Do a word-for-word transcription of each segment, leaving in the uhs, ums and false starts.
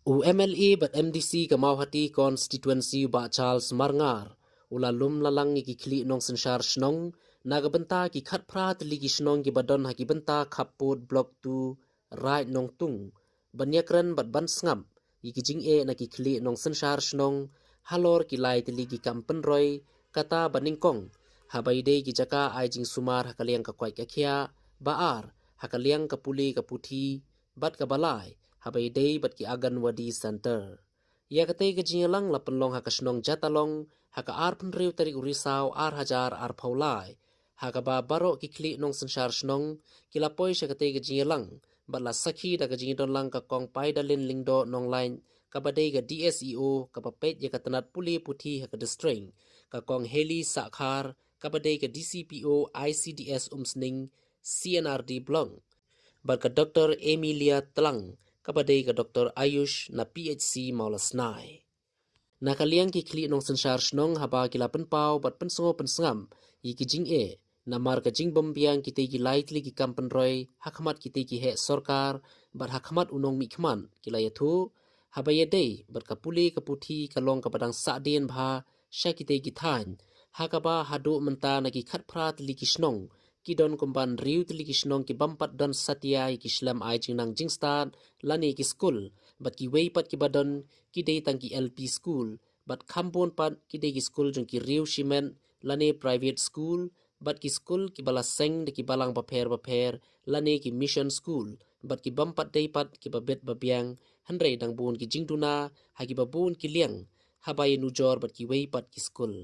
U M L A bad M D C ka Mawhati constituency Bah Charles Marngar u la lum la lang ïa ki khlieh nongsynshar shnong na ka bynta ki khatphra tylli ki shnong kiba don ha ki bynta khappud Block two Raid Nongtung ban ïakren bad ban sngap ïa ki jingeh na ki khlieh nongsynshar shnong halor ki lai tylli ki kam pynroi kata ba nyngkong haba ïadei ki jaka ai jingsumar ha ka liang ka koit ka khiah, ba ar ha ka liang ka pule ka puthi bad kaba lai haba ïadei bad ki Anganwadi Center. Ïa katei ka jingïalang la pynlong ha ka shnong Jatalong ha ka arphew hynriew tarik u Risaw ar hajar arphew lai ha kaba baroh ki khlieh nongsynshar shnong ki la poi sha katei ka jingïalang bad la sakhi da ka jingdon lang ka Kong Paidalin Lyngdoh Nonglait kaba dei ka D S E O kaba peit ïa ka tnat pule puthi ha ka district, ka Kong Heli Sahkhar kaba dei ka D C P O I C D S Umsning C N R D Block, bad ka Doctor Emilia Tlang kaba dei ka Doctor Ayush na P H C Mawlasnai. Na ka liang ki khlieh nongsynshar shnong haba ki la pynpaw bad pynsngew pynsngap ïa ki jingeh namar ka jingbym biang kitei ki lai tylli ki kam pynroi ha khmat kitei ki heh sorkar bad ha khmat u nongmihkhmat ki la ïathuh haba ïadei bad ka pule ka puthi ka long kaba dang sahdien bha sha kitei ki thaiñ ha kaba haduh mynta na ki khatphra tylli ki shnong ki don kumba hynriew tylli ki shnong ki bym pat don satia ïa ki shlem ai jingnang jingstad lane ki skul bad kiwei pat kiba don ki dei tang ki L P skul bad kham bun pat ki dei ki skul jong ki riew shimet lane private skul bad ki skul kiba la seng da ki balang bapher bapher lane ki mission skul bad ki bym pat dei pat kiba bit ba biang hynrei dang bun ki jingduna ha kiba bun ki liang haba ïanujor bad kiwei pat ki skul.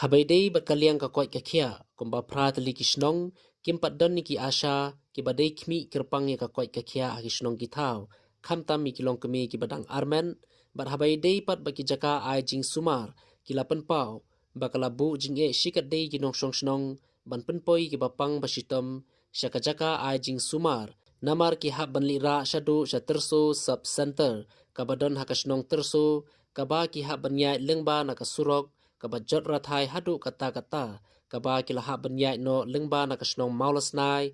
Haba ïadei bad ka liang ka koit ka khiah kumba phra tylli ki shnong kim pat don ïa ki ASHA kiba dei khmih kyrpang ïa ka koit ka khiah ha ki shnong ki thaw khamtam ïa ki longkmie kiba dang armet bad haba ïadei pat bad ki jaka ai jingsumar ki la pynpaw ba ka la buh jingeh shikatdei ki nongshong shnong ban pynpoi kiba pang ba shitom sha ka jaka ai jingsumar namar ki hap ban leit rah shaduh sha Tyrso Sub Center kaba don ha ka shnong Tyrso kaba ki hap ban ïaid lyngba na ka surok kaba jot rathai haduh katta katta kaba ki la hap ban ïaid noh lyngba na ka shnong Mawlasnai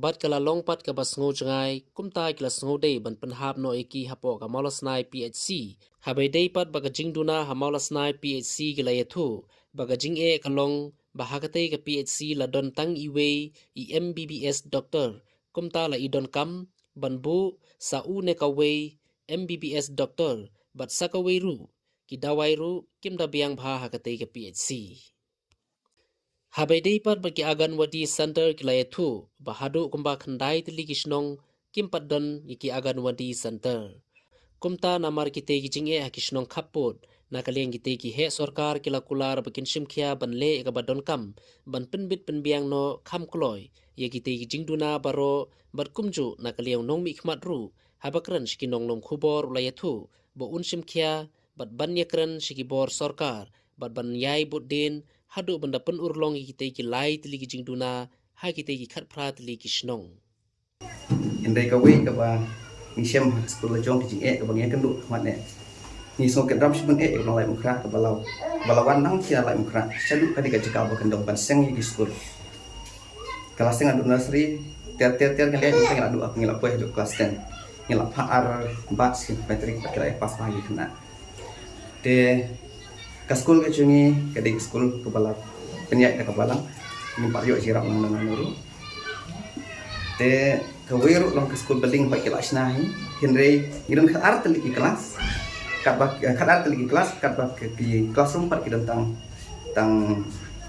bad ka la long pat kaba sngewjngai kumta ki la sngewdei ban pynhap noh ïa ki hapoh ka Mawlasnai P H C. Haba ïadei pat bad ka jingduna ha Mawlasnai P H C ki la ïathuh ba ka jingeh ka long ba ha katei ka P H C la don tang iwei i M B B S doctor kumta la i donkam ban buh sa u ne kawei M B B S doctor bad sa kawei ruh ki dawai ruh kim da biang bha ha katei ka P H C. Haba ïadei pat bad ki Anganwadi Center ki la ïathuh ba haduh kumba khyndai tylli ki shnong kim pat don ïa ki Anganwadi Center. Kumta namar kitei ki jingeh ha ki shnong khappud na ka liang kitei ki heh sorkar ki la kular ba kin shim khia ban leh ïa kaba donkam ban pynbit pynbiang noh kham kloi ïa kitei ki jingduna baroh bad kumjuh na ka liang u nongmihkhmat ruh haba kren sha ki nonglum khubor u la ïathuh ba un shim khia bad ban ïakren sha ki bor sorkar bad ban ïai bud dien haduh ban da pynurlong ïa kitei ki lai tylli ki jingduna ha kitei ki khatphra tylli ki shnong. Hynrei kawei kaba ngi shem ha ka skul la jong ki jingeh kaba ngi ïakynduh khmat ne ngi sngew kynram shibun eh ïa ka Laitmukhra kaba la, ba la wan nang ki na Laitmukhra shaduh ka dei ka jaka ba kyndong ban seng ïa ki skul. Ka la seng haduh nursery, ter ter ter ngi la ïaid ngi la duh ngi la poi haduh class ten. Ngi la phah ar batch ki matric bad ki la ïa pass bha ki khynnah. Te ka skul ka jong ngi ka dei ka skul kaba la pynïaid da ka balang. Ngim pat ïoh jingïarap nangno nangno ruh. Te kawei ruh long ka skul building ba ki la shna hi. Hynrei ngi don khatar tylli ki class. Katba, eh, khatar tylli ki class, katba ki, ki classroom pat ki don tang, tang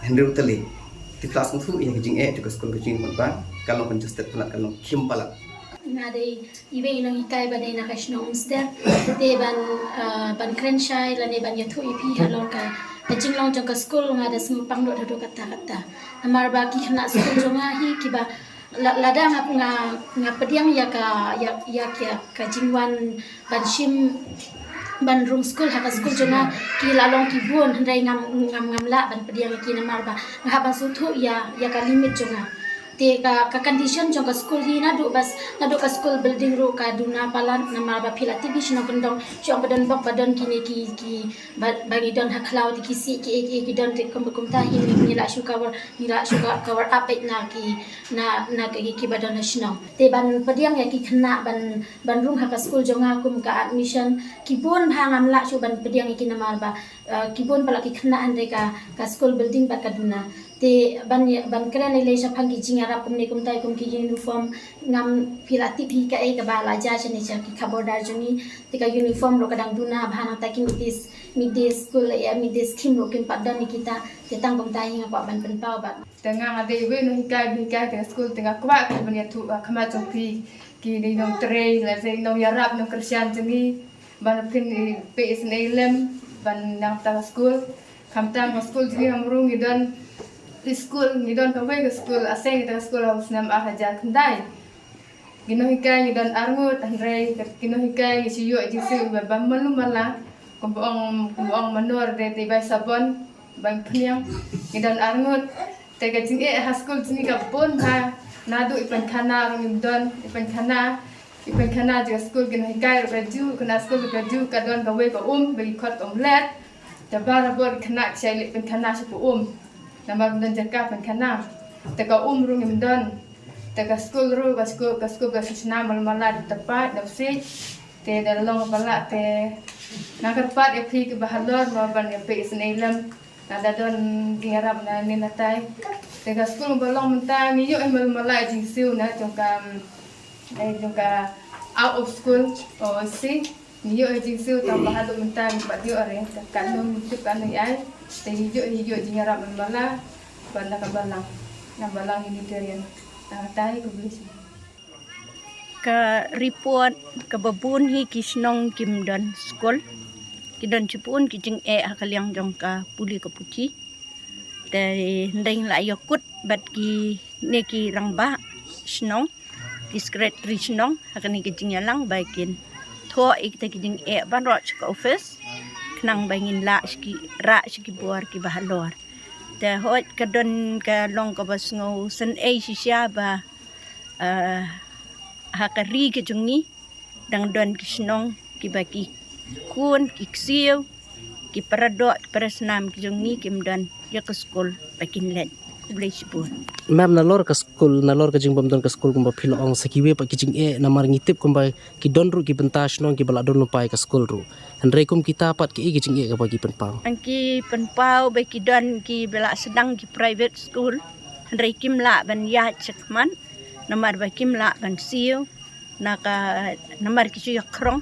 hynriew tylli. Te phi la sngewthuh ïa ka jingeh jong ka skul ka jong ngi, mut ba ka long congested palat, ka long khim palat. Nga dei iwei i nonghikai ba dei na ka shnong Umsder. Te ban, ah, ban kren shai lane ban ïathuh ïa phi halor ka, ka jinglong jong ka skul nga da sngewpang lut haduh katta katta. Namar ba ki khynnah skul jong nga hi kiba la-, lada nga, nga, nga pdiang ïa ka, ïa, ïa ka, ka jingwan ban shim ban rung skul ha ka skul jong nga ki la long ki bun hynrei ngam, ngam, ngam lah ban pdiang ïa ki namar ba nga hap ban sngewthuh ïa, ïa ka limit jong nga. Te ka, ka condition jong ka skul hi naduh bas, naduh ka skul building ruh ka duna palat, namar ba phi la tip hi shnong kyndong, shnong ba don bok ba don kine ki, ki ba, ba ngi don ha khlaw te ki sih ki ei ki ei ki don te kum, kumta hi ngi, ngi la shu cover, ngi la shu cover up beit na ki, na, na ki, ki ba don ha shnong. Te ban pdiang ïa ki khynnah ban, ban rung ha ka skul jong nga kum ka admission, ki bun bha ngam lah shuh ban pdiang ïa ki namar ba, eh, ki bun palat ki khynnah hynrei ka, ka skul building bad ka duna. Te ban, ban kren lei lei shaphang ki jingïarap kumne kumtai kum ki uniform, ngam, phi la tip hi kaei kaba la jia shane sha ki khubordar jong ngi. Te ka uniform ruh ka dang duna bha, nangta ki midday, midday school, ïa midday scheme ruh kim pat don ïa kita. Te tang kumta hi nga kwah ban pynpaw bad. Te nga nga dei iwei nonghikai ba hikai te ka skul, te nga kwah ka ban ïathuh ha khmat jong phi, ki dei nongtrei lane nongïarap nongkyrshan jong ngi, ban phin peit isynei lem ban nang ta ka skul. Khamtam ka skul jong ngi ha Mru ngi don i skul, ngi don kawei ka skul, aseng ïa ka skul ha u snem ar hajar khyndai. Ki nonghikai ngi don arngut, hynrei ki nonghikai ngi shu ïoh jingsiew ba, ba malu mala, kumba ong, kumba ong manor de te bai sabon, bai phniang, ngi don arngut. Te ka jingeh ha skul jong ngi ka bun bha, naduh i pynkhana ruh ngim don, i pynkhana, i pynkhana jong ka skul ki nonghikai ruh ka ju, khynnah skul ruh ka ju, ka don kawei ka um, ba ki khot ka um let. Te barabor ki khynnah ki shait leit pynkhana sha ka um. Namar ym don jaka pynkhana. Te ka um ruh ngim don. Te ka skul ruh, ka skul, ka skul ka shu shna malu mala da tyrpait, da u siej. Te da long palat te nga kyrpad ïa phi kiba halor mo ban ïa peit isynei lem. Lada don ki ïarap na ne na tai. Te ka skul ba long mynta ngi ïoh hi malu mala jingsiew na jong ka, eh, jong ka out of school O S C. Ngi ïoh hi jingsiew tang ba haduh mynta ngim pat ïoh re, te katno ngim tip katno ïai. Te ngi ïoh hi, ïoh jingïarap na balang, ban da ka balang, na balang Unitarian. Na tai, khublei shibun. Ka report kaba bun hi ki shnong kim don skul. Ki don shibun ki jingeh ha ka liang jong ka pule ka puthi. Te hynrei ngi la ïakut bad kine ki rangbah shnong, ki secretary shnong, ha kane ka jingïalang ba kin thoh ïa kita ki jingeh baroh sha ka office, khnang ba ngin lah sha ki, rah sha ki bor kiba halor. Te hooid ka don ka long kaba sngewsynei shisha ba, eh, ha ka ri ka jong ngi, dang don ki shnong kiba ki khun, ki ksiew, ki paradoh, ki parasnam ki jong ngi kim don ïa ka skul ba kin leit. Khublei shibun. Ma'am, nalor ka skul, nalor ka jingbym don ka skul kumba phi la ong, sa kiwei pat ki jingeh, namar ngi tip kumba ki don ruh ki bynta shnong kiba la don lypa ïa ka skul ruh. Hynrei kum kita pat kiei ki jingeh kaba ki pynpaw? Ang ki pynpaw ba ki don kiba la sdang ki private school, hynrei kim lah ban ïaid shakhmat, namar ba kim lah ban siew, na ka, namar ki shu ïakhong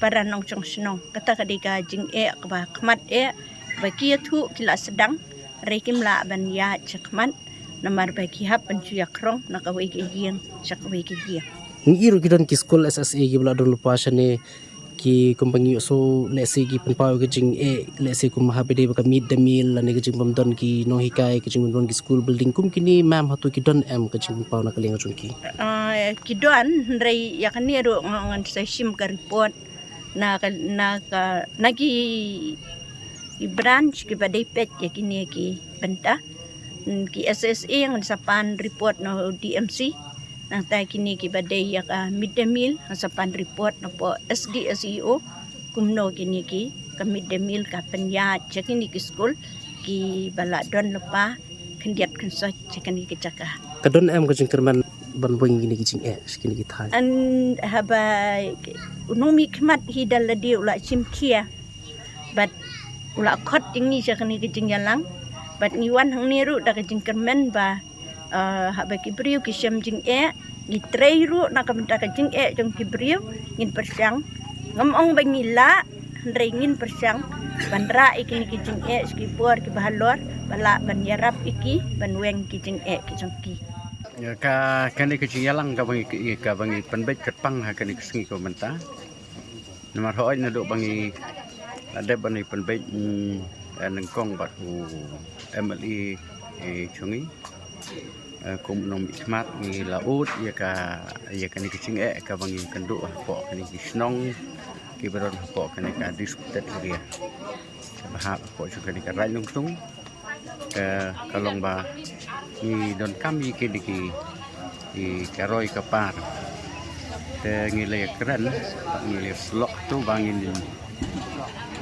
para nongshong shnong. Kata ka dei ka jingeh kaba khmat eh, ba ki ïathuh ki la sdang, hynrei kim lah ban ïaid shakhmat, namar ba ki hap ban shu ïakhong na kawei ka ïing sha kawei ka ïing. Ngi ïohi ruh ki don ki skul S S A kiba la don lypa shane, ki kumba ngi ïohsngew, lehse ki pynpaw ka jingeh, lehse kum haba dei ba ka mid day meal, lane ka jingbym don ki nonghikai, ka jingbym don ki school building, kum kine ma'am hato ki don em ka jingpynpaw na ka liang jong ki? Ah, ki don, hynrei ïa kane ruh nga, ngan sa shim ka report na ka, na ka, na ki, ki branch kiba dei peit ïa kine ki bynta. Hmm, ki S S A ngan sa pan report na u D M C. Nangta kine kiba dei ïa ka mid day meal, ngan sa pan report na poh S D S E O, kumno kine ki, ka mid day meal ka pynïaid sha kine ki skul kiba la don lypa khyndiat khynsoit sha kane ka jaka. Ka don em ka jingkyrmen ban weng kine ki jingeh sha kine ki thaiñ? Haba u nongmihkhmat hi da lade u la shim khia bad u la khot ïa ngi sha kane ka jingïalang, bad ngi wan hangne ruh da ka jingkyrmen ba, eh, haba ki briew ki shem jingeh, ngi trei ruh na ka bynta ka jingeh jong ki briew, ngin pyrshang. Ngam ong ba ngi lah, hynrei ngin pyrshang ban rah ïa kine ki jingeh sha ki bor kiba halor, ba lah ban ïarap ïa ki ban weng ki jingeh ki jong ki. Ïa ka, kane ka jingïalang kaba ngi, kaba ngi pynbeit kyrpang ha kane ka sngi kaba mynta. Namar hooid naduh ba ngi la dep ban ïa pynbeit, mm, eh, nyngkong bad u M L A, eh, jong ngi. Eh, kum u nongmihkhmat ngi la ud ïa ka, ïa kane ka jingeh kaba ngi kynduh hapoh kane ki shnong kiba don hapoh kane ka disputed area. Kaba hap hapoh jong kane ka Raid Nongtung. Ka, ka long ba Ngi donkam ïa kine ki, ki ka roi ka par. Te ngi la ïakren, ngi la ïasyllok tu ba ngin,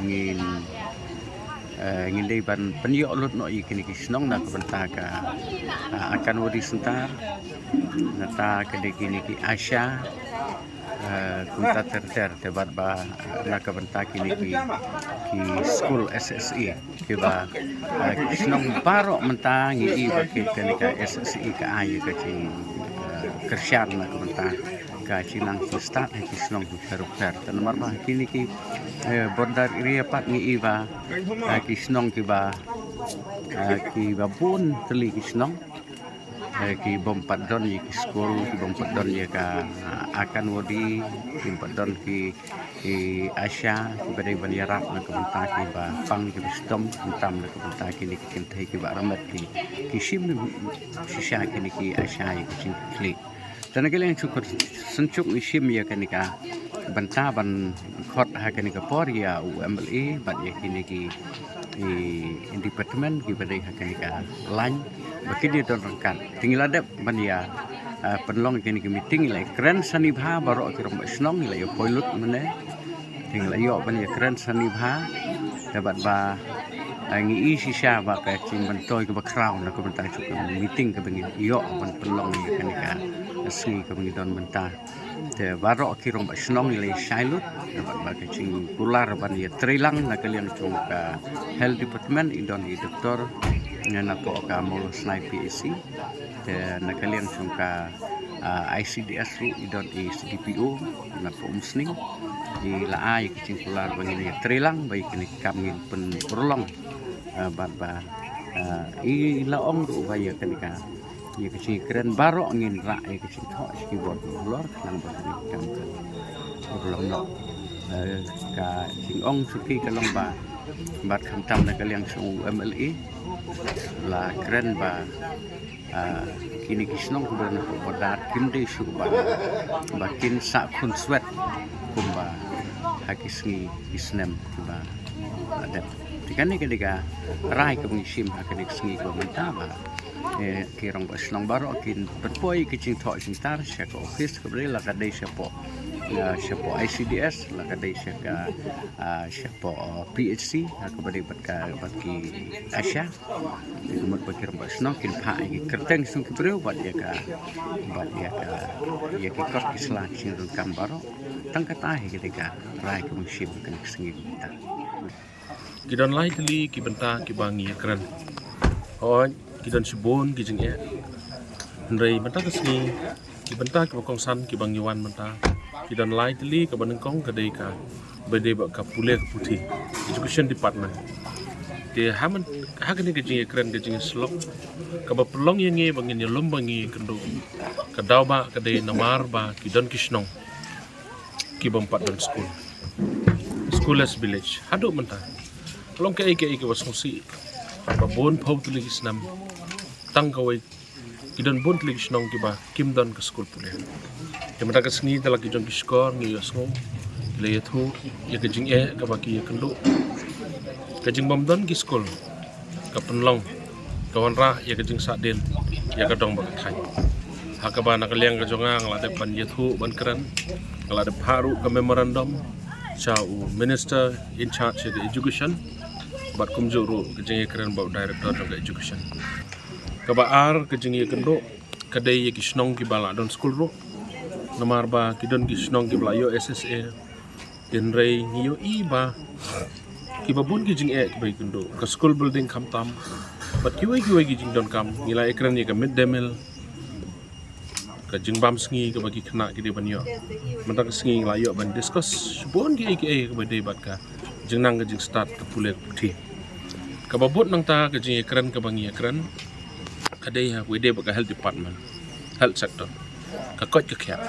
ngin, eh, ngin dei ban pynïoh lut noh ïa kine ki shnong na ka bynta ka, ah, Anganwadi Centre, nangta ka dei kine ki ASHA, eh, kumta ter ter, te bad ba, eh, na ka bynta kine ki, ki skul S S A kiba, eh, ki shnong baroh mynta ngi i ba ki, kane ka S S A ka ai ka jing, eh, kyrshan na ka bynta ka jingnang jingstad ha ki shnong ter ter. Te namar ba kine ki, eh, border area pat ngi i ba, eh, ki shnong kiba, eh, kiba bun tylli ki shnong, eh, ki bym pat don ïa ki skul, ki bym pat don ïa ka, ah, Anganwadi, ki bym pat don ki, ki ASHA kiba dei ban ïarap na ka bynta kiba pang kiba shitom, khamtam na ka bynta kine ki kynthei kiba armet, ki, ki shim shisha kine ki ASHA ïa ki jingkitkhlieh. Te na ka liang jong ka synshuk ngi shim ïa kane ka bynta ban khot ha kane ka por ïa u MLA bad ïa kine ki, ki department kiba dei ha kane ka lain ba kin ïa don ryngkat. Te ngi la dep ban ïa, ah, pynlong kane ka meeting, ngi la ïakren shane bha baroh ki rangbah shnong, ngi la ïa poi lut mynne. Te ngi la ïoh ban ïakren shane bha. Te bad ba, ah, ngi i shisha ba ka jingmyntoi kaba khraw na ka bynta jong ka meeting kaba ngi ïoh ban pynlong ïa kane ka sngi kaba ngi don mynta. Te baroh ki rangbah shnong ngi la ïa shai lut, te bad ba ka jingkular ban ïa treilang na ka liang jong ka Health Department i don i doktor, na, napoh ka Mawlasnai P H C. Te na ka liang jong ka, ah, I C D S ruh i don i C D P O napoh Umsning. I la ai ka jingkular ba ngin ïa treilang ba ïa kane ka kam ngin pynurlong, ah, bad ba, ah, i la ong ruh ba ïa kane ka, ïa ka jingkren baroh ngin rah ïa ka jingthoh sha ki bor halor khnang ba kane ka kam kan urlong noh. Eh, ka jingong shuki ka long ba, bad khamtam na ka liang jong u MLA la kren ba, ah, kine ki shnong kiba na pdeng border kim dei shuh ba, ba kin sah khun swet kumba ha ki sngi ki snem kiba la dep. Te kane ka dei ka rai kaba ngi shim ha kane ka sngi kaba mynta ba, eh, ki rangbah shnong baroh kin pynpoi ka jingthoh jingtar sha ka office kaba dei, la ka dei shapoh, ah, shapoh I C D S, la ka dei sha ka, ah, shapoh, ah, P H C ha kaba dei bad ka, bad ki ASHA. Te ka mut ba ki rangbah shnong kin phah ïa ki kyrteng jong ki briew bad ïa ka, bad ïa ka, ïa ki kot ki sla ki jingdonkam baroh. Tang kata hi ka dei ka rai kaba ngi shim ha kane ka sngi mynta. Ki don lai tylli ki bynta kiba ngi ïakren. Hooid, ki don shibun ki jingeh. Hynrei mynta ka sngi ki bynta kiba kongsan kiba ngi wan mynta ki don lai tylli. Kaba nyngkong ka dei kaba dei bad ka pule ka puthi, Education Department. Te ha man, ha kane ka jingïakren ka jingïasyllok kaba pynlong ïa ngi ba ngin ïalum ba ngi ïakynduh, ka daw ba ka dei namar ba ki don ki shnong ki bym pat don skul. Schoolless village. Haduh mynta long kaei kaei kaba sngewsih ba bun phew tylli ki snem tang kawei ki don bun tylli ki shnong kiba kim don ka skul pule. Te mynta ka sngi da la ki jong ki shkor ngi ïohsngew, ngi la ïathuh ïa ka jingeh kaba ki ïakynduh. Ka jingbym don ki skul ka pynlong, ka wanrah ïa ka jingsahdien ïa ka dong bad ka thaiñ. Ha kaba na ka liang ka jong nga nga la dep ban ïathuh ban kren, nga la dep phah ruh ka memorandum sha u Minister in charge ïa ka education, bad kumjuh ruh ka jingïakren bad u Director jong ka education. Kaba ar ka jingïakynduh ka dei ïa ki shnong kiba la don skul ruh. Namar ba ki don ki shnong kiba la ïoh S S A. Hynrei ngi ïohi ba kiba bun ki jingeh kiba ïakynduh, ka school building khamtam bad kiwei kiwei ki jingdonkam. Ngi la ïakren ïa ka mid day meal, ka jingbam sngi kaba ki khynnah ki dei ban ïoh. Mynta ka sngi ngi la ïoh ban discuss shibun kiei kiei kaba dei bad ka jingnang ka jingstad ka pule ka puthi. Kaba bud nangta ka jingïakren kaba ngi ïakren ka dei ha kaba dei bad ka health department, health sector, ka koit ka khiah.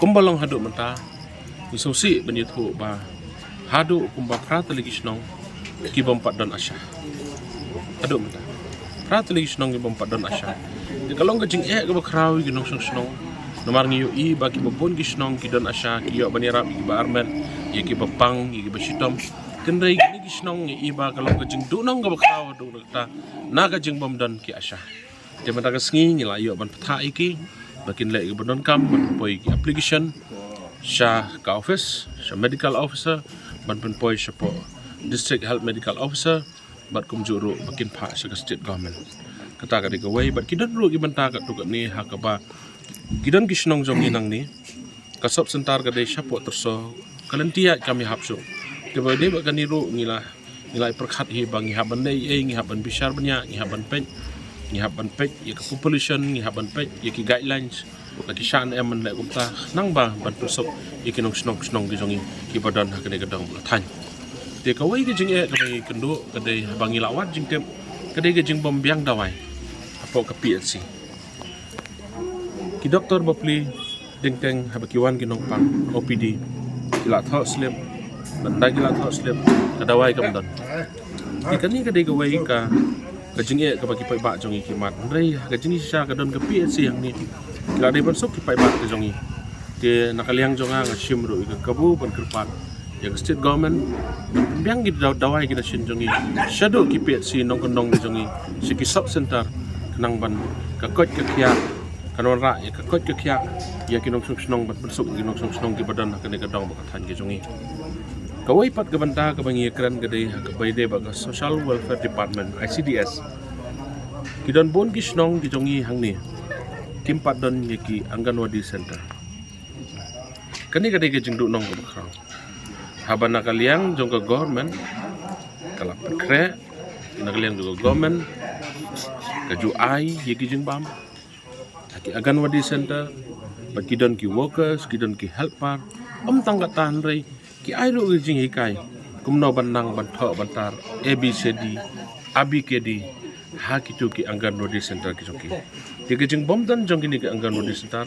Kumba long haduh mynta ngi sngewsih ban ïathuh ba haduh kumba phra tylli ki shnong ki bym pat don ASHA. Haduh mynta phra tylli ki shnong ki bym pat don ASHA. Te ka long ka jingeh kaba khraw ïa ki nongshong shnong. Namar ngi ïohi ba kiba bun ki shnong ki don ASHA, ki ïoh ban ïarap ïa kiba armet, ïa kiba pang, ïa kiba shitom. Hynrei kine ki shnong ngi ïohi ba ka long ka jingduhnong kaba khraw haduh katta na ka jingbym don ki ASHA. Te mynta ka sngi ngi la ïoh ban pynthah ïa ki ba kin leh ïa ka ba donkam ban pynpoi ki application sha ka office, sha medical officer, ban pynpoi shapoh district health medical officer, bad kumjuh ruh ba kin phah sha ka state government. Kata ka dei kawei, bad ki don ruh ki bynta katto katne ha kaba ki don ki shnong jong ngi nangne. Ka sub center ka dei shapoh Tyrso, ka lynti ïaid kam ïahap shuh. Te ba dei ba kane ruh ngi la, ngi la pyrkhat hi ba ngi hap ban leh ei, ngi hap ban bishar bniah, ngi hap ban peit, ngi hap ban peit ïa ka population, ngi hap ban peit ïa ki guidelines, ka ki shan em man leh kumta, nang ba ban pyrsuk ïa ki nong shnong shnong ki jong ngi ki ba don ha kane ka dong ba ka thaiñ. Te kawei ka jingeh kaba ngi kynduh ka dei ba ngi la wad jingtip, ka dei ka jingbym biang dawai hapoh ka P H C. Ki doktor bapli dingteng haba ki wan ki nongpang O P D, ki la thoh slip, ban da ki la thoh slip, ka dawai kam don. Te kane ka dei kawei ka, ka jingeh kaba ki paidbah jong ngi ki mad. Hynrei ha ka jingshisha ka don ka P H C hangne, ki la dei ban suk ki paidbah ka jong ngi. Te na ka liang jong nga nga shim ruh ïa ka kabu ban kyrpad ïa ka state government ban pynbiang ki daw-, dawai ki dashin jong ngi shaduh ki P H C nongkyndong ki jong ngi, sha ki sub center, khnang ban ka koit ka khiah, kan wanrah ïa ka koit ka khiah ïa ki nong shnong shnong, ban pynsuk ïa ki nong shnong shnong ki ba don ha kane ka dong ba ka thaiñ ki jong ngi. Kawei pat ka bynta kaba ngi ïakren ka dei ha kaba ïadei bad ka Social Welfare Department, I C D S. Ki don bun ki shnong ki jong ngi hangne kim pat don ïa ki Anganwadi center. Kane ka dei ka jingduhnong kaba khraw. Haba na ka liang jong ka government ka la pynkhreh, na ka liang jong ka government ka ju ai ïa ki jingbam ha ki Anganwadi center, bad ki don ki workers, ki don ki helper, ym tang kata hynrei ki ai ruh ki jinghikai kumno ban nang ban thoh ban tar A B C D, A B K D ha kito ki Anganwadi center ki jong ki. Te ka jingbym don jong kine ki Anganwadi center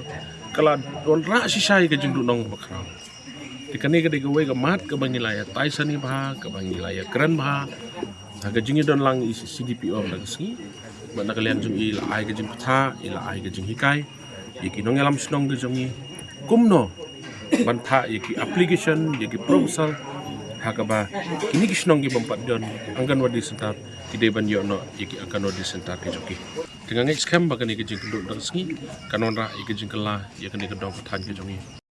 ka la wanrah shisha ïa ka jingduhnong ba khraw. Te kane ka dei kawei ka mat kaba ngi la ïa tai sani bha, kaba ngi la ïa kren bha ha ka jingïadon lang i C D P O mynta ka sngi. Bad na ka liang jong i la ai ka jingpyntha, i la ai ka jinghikai ïa ki nongïalam shnong ki jong ngi kumno ban phah ïa ki application, ïa ki proposal ha kaba kine ki shnong ki bym pat don Anganwadi center ki dei ban ïoh noh ïa ki Anganwadi center ki jong ki. Te nga ngeit skhem ba kane ka jingkynduh mynta ka sngi kan wanrah ïa ka jingkylla ïa kane ka dong ka thaiñ ki jong ngi.